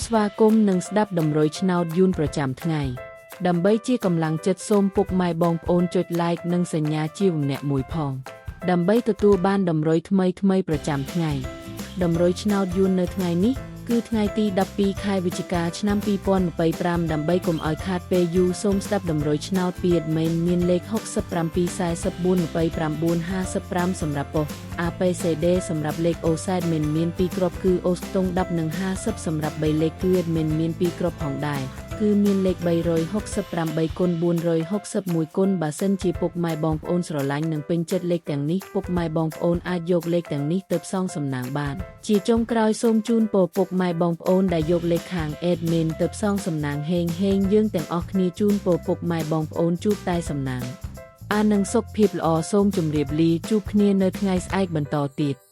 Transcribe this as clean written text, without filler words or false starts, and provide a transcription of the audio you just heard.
ស្វាគមន៍និងស្ដាប់តម្រុយឆ្នោតយួនប្រចាំថ្ងៃ ដើម្បីជាកម្លាំងចិត្តសូមពុកម៉ែបងប្អូនចុច Like និងសញ្ញាជាវម្នាក់មួយផង ដើម្បីទទួលបានតម្រុយថ្មីៗប្រចាំថ្ងៃ តម្រុយឆ្នោតយួននៅថ្ងៃនេះ គឺថ្ងៃទី12ខែវិច្ឆិកាឆ្នាំ2025ដើម្បីកុំឲ្យខាតពេលយូរសូមស្ដាប់តម្រុយឆ្នោតពី admin មានលេខ67 44 29 55សម្រាប់ប៉ុស្តិ៍ APCD សម្រាប់លេខអូសែតមិនមាន2គ្រាប់គឺអូស្ទង់10និង50សម្រាប់3លេខគឺ admin មាន2គ្រាប់ផងដែរគឺមានលេខ368គុណ461គុណបើសិនជាពុកម៉ែបងប្អូនស្រឡាញ់និងពេញចិត្តលេខទាំងនេះពុកម៉ែបងប្អូនអាចយកលេខទាំងនេះទៅផ្សងសំណាងបាន ជាចុងក្រោយសូមជូនពរពុកម៉ែបងប្អូនដែលយកលេខខាង admin ទៅផ្សងសំណាងហេងហេងយើងទាំងអស់គ្នាជូនពរពុកម៉ែបងប្អូនជួបតែសំណាងអានឹងសុខភាពល្អសូមជម្រាបលាជួបគ្នានៅថ្ងៃស្អែកបន្តទៀត។